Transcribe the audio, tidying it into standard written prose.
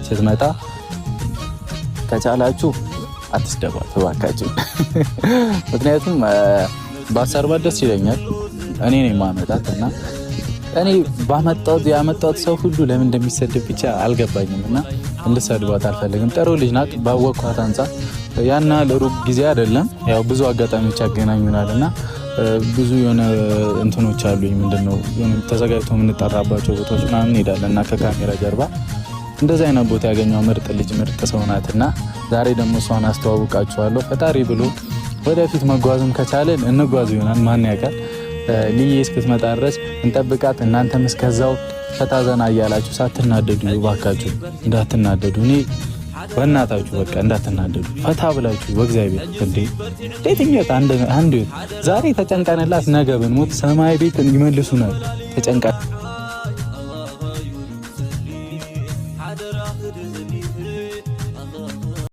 ስትመጣ ከቻላችሁ አትስደቧት እባካችሁ። ምክንያቱም ባሰርባት ደስ ይለኛል። እኔ ነኝ የማመጣት እና እኔ ባመጣሁት ያመጣሁት ሰው ሁሉ ለምን እንደሚሰድብ ብቻ አልገባኝም እና እንድሰድቧት አልፈልግም። ጥሩ ልጅ ናት። ባወቅኳት አንጻር ያና ለሩቅ ጊዜ አይደለም፣ ያው ብዙ አጋጣሚዎች ያገናኙናል እና ብዙ የሆነ እንትኖች አሉኝ። ምንድነው የሆነ ተዘጋጅቶ የምንጠራባቸው ቦታዎች ምናምን እንሄዳለን እና ከካሜራ ጀርባ እንደዚህ አይነት ቦታ ያገኘው ምርጥ ልጅ ምርጥ ሰው ናት እና ዛሬ ደግሞ እሷን አስተዋውቃችኋለሁ። ፈጣሪ ብሎ ወደፊት መጓዝም ከቻለን እንጓዝ ይሆናል፣ ማን ያውቃል። ልዬ እስክትመጣ ድረስ እንጠብቃት። እናንተም እስከዛው ፈታ ዘና እያላችሁ ሳትናደዱ ባካችሁ፣ እንዳትናደዱ። እኔ በእናታችሁ በቃ እንዳትናደዱ፣ ፈታ ብላችሁ በእግዚአብሔር። እንዴ የትኛው አንድ ዛሬ ተጨንቀንላት ነገ ብንሞት ሰማይ ቤት ይመልሱናል። ተጨንቀ